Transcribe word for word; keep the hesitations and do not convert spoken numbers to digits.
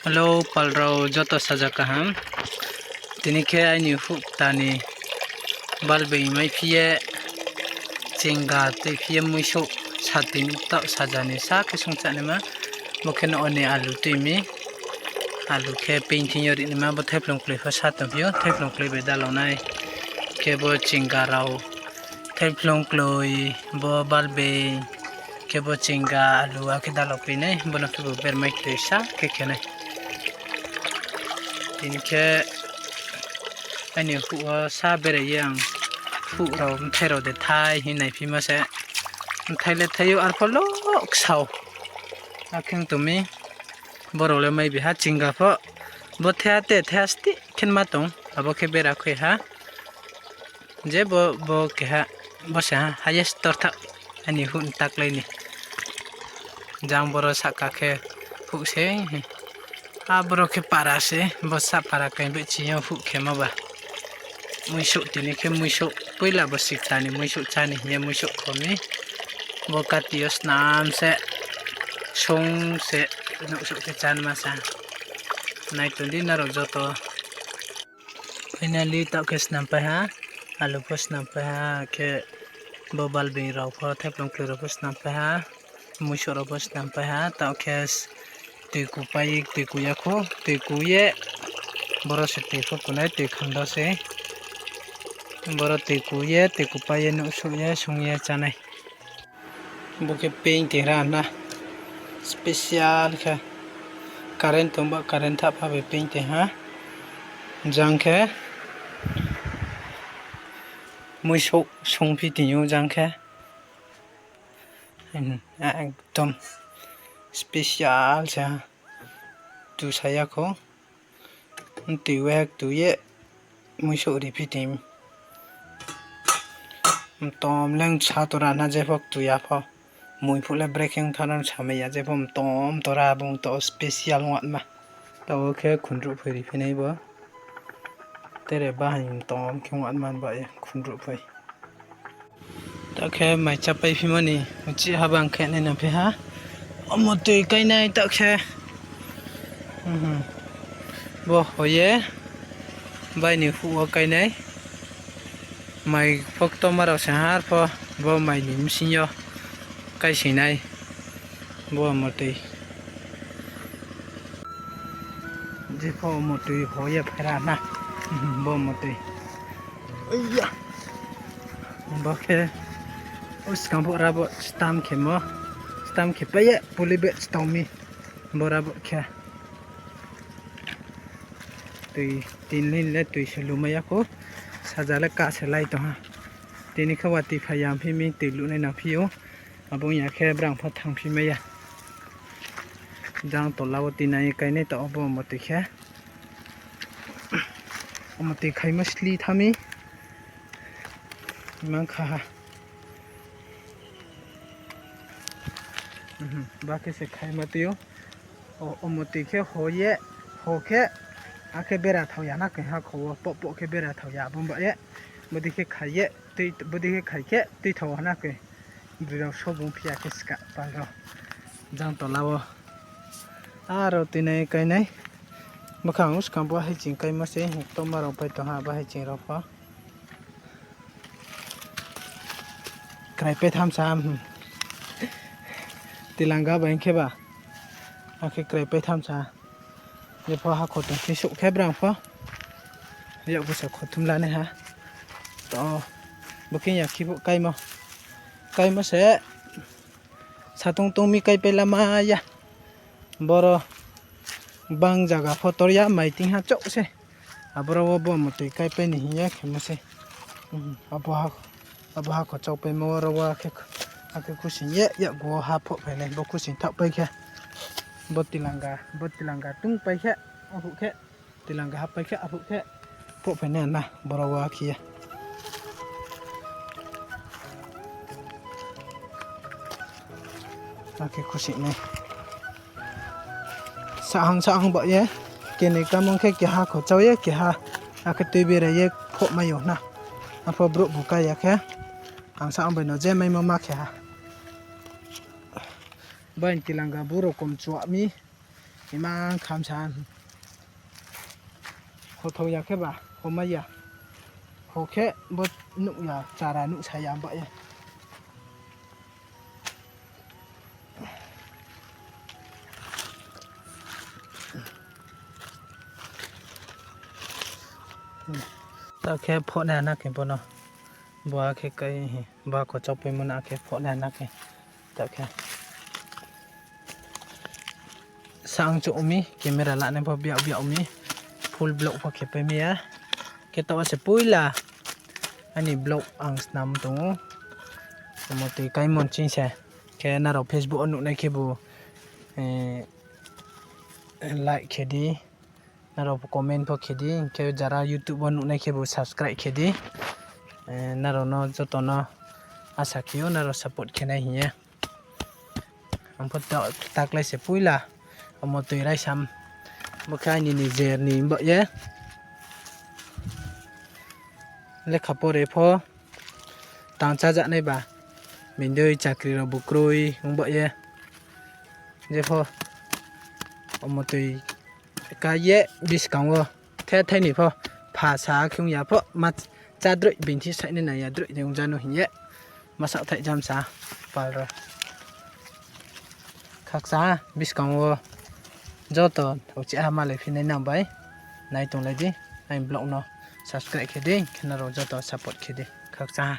Hello, pal rao joto saja kaham. Tini khe aini huh kta ni balbeing maiphi ye, chinga tuiphi ye muisouh sa tini taoh saja ni sa khe sungchanaima. Bo khe no oni alu tui mi. Alu khe peing thing yo rinaima, bo thaiphlung kloi pho sa tongphi ou, thaiphlung kloi bai dalau nai. Khe bo chinga rao, thaiphlung kloi, bo balbeing, khe bo chinga alu akhe dalau koi nai, bo no khe bo bermai kloi sa khe khe nai. Tini khe aini huh wo sa berai ye ang huh rao bthai rao de thai hing naiphimo se. Bthai le thai ou, arphuh lo ksao. Akhe ong tong mi, bo rao le mai bi ha chinga pho. Bo thaiha te thaiha stih khe ma tong, abo khe bera khui ha. Je bo, bo keha, bo se ha, highest tortha, aini huh ni taklai ni. Jang boro sahka khe huh se, a boro khe para se, bo sah para kai bchi yo huh khemo ba. Muisouh tini khe muisouh, poila bo sikta ni muisouh chá ni hing ye muisouh kho mi. Bo kati yo snam se, song se, nuhsouh khe chánma sa. Nai tong di nrao joto. Finally, taoh khe snam pai ha, alu pho snam pai ha, khe bo balbeing rao pho, thaiphlung kloi rao pho snam pai ha, muisouh rao pho snam pai ha, taoh khe tui kupai, tui ku ya khou, tui ku ye, boro se tui pho kunai, tui khando se, boro tui ku ye, tui kupai ye, nuhsouh ye, song ye chánai. Bo khe peing tei ra na. Special khe. Current tong ba current thahpha bai peing tei ha. Jang khe muisouh songphi tong ou jang khe. Ekdom special se ha. Tu sa ya khou. Tui wek tu ye muisouh riphi tong. Mtom leng sa tora na jepho tu ya pho. Mui phuh le brekhe ong thanng no samai ya jepho mtom tora bung to special ong ma. Taoh khe khunruh phoi riphi nai bo. Tere bahai mtom khe ong ma ba ye khunruh phoi. Taoh khe mai chápai phimo ni uchih ha bang khe nai nang phi ha. Omo tui kainai taoh khe. Bo ho ye bai ni huh wo kainai. Mai pho ktoma rao se har pho bo mai ni bsing yo kaising nai. Bo omo tui. Jepho omo tui ho ye phaira na. Bo omo tui. Bo khe o skang pho rabo stam khemo. Stam khe pai ye puli be stao mi. Bo rabo khe. Tui tin line le tui se lumai ya khou. Saja le ka se lai tong ha. Tini khe watoi phai ya phi mi tui lunai nang phi ou. Abo ong ya khe brang pho thanngphi mai ya. Jang tola wo tinai kainai taoh abo omo tui khe. Omo tui khaimo sli tha mi. Mang kha ha. Ba khe se khaima tui ou. Omo tui khe ho ye, ho khe, akhe bera thao ya na khe ha kho wo, poh poh khe bera thao ya, abo ba ye, bodei khe khai ye, bodei khe khai khe, tui thao ha na khe. Broi rao so bung phi ya khe ska pal rao. Jang tola wo. Aro tuinai kainai. Bkha ang skang bo haiching kaimo se, ktoma rao pai tong ha, abo haiching rao pho. Krai pai tham sa, tilanga bai khe ba. Akhe krai pai tham sa. Jepho hakho tong khe souh khe brang pho. Yakgu se khothum lanai ha. To, bo khe ya khe bo kaimo. Kaimo se. Satung tong mi kaipai lama ya. Boro bang zaga pho tor ya, mai tingha chouh se. Aboro wo bo motoi kaipai ni hing ye khemo se. Abo hakho chaupaimo oro wo akhe, akhe khusing ye yakgu wo ha phoh phainai, bo khusing thaohpai khe. Bo tilanga, bo tilanga tungpai khe, aphuh khe, tilanga happai khe, aphuh khe, phoh phainai na, boro wo akhe ye. Akhe khusinai. Sahang sahang ba ye, keni kamung khe keha khochao ye, keha akhe tui berai ye phoh mai ou na. Apho brouh bu kai ya khe, ang sahang bai no je maimo ma khe ha. Bai tilanga buro kom chuah mi. Imang kham sa. Hothao ya khe ba, homai ya. Ho khe bo nuh ya, chara nuhsa ya ba ye. Ta khe phohnai na khe bono. Bo akhe kai hi, bo ko chokpaimo na khe phohnai na khe. Ta khe. Sang chouh mi, camera lanai pho biak biak mi, full vlog pho khe pai mi ya. Khe taoh se poila aini vlog ang snam tong ou. Omo tui kaimo ching se. Khe nrao Facebook wo nuhnai khebu, eh, like khe di. Nrao comment pho khe di. Khe jara YouTube wo nuhnai khebu subscribe khe di. Eh, nrao no joto no asa khe ou, nrao support khe nai hing ye. Ang pho ta-, taklai se poila omo tui raisam. Bo khe aini nijer ni baoh ye. Lekha pore pho tang chájanai ba, bini dei chakri rao bu kroi ong baoh ye. Jepho omo tui ka ye buskang wo the thai ni pho pha sa khe ong ya pho ma chá droi bini thi sainai nai ya droi ni ong ja no hing ye. Ma saohthaih jam sa pal rao. Khakchang ha buskang wo joto uchih ha malai phi nai nang bai nai tonglai di. Aini vlog no subscribe khe di, khe nrao joto support khe di. Khakchang ha.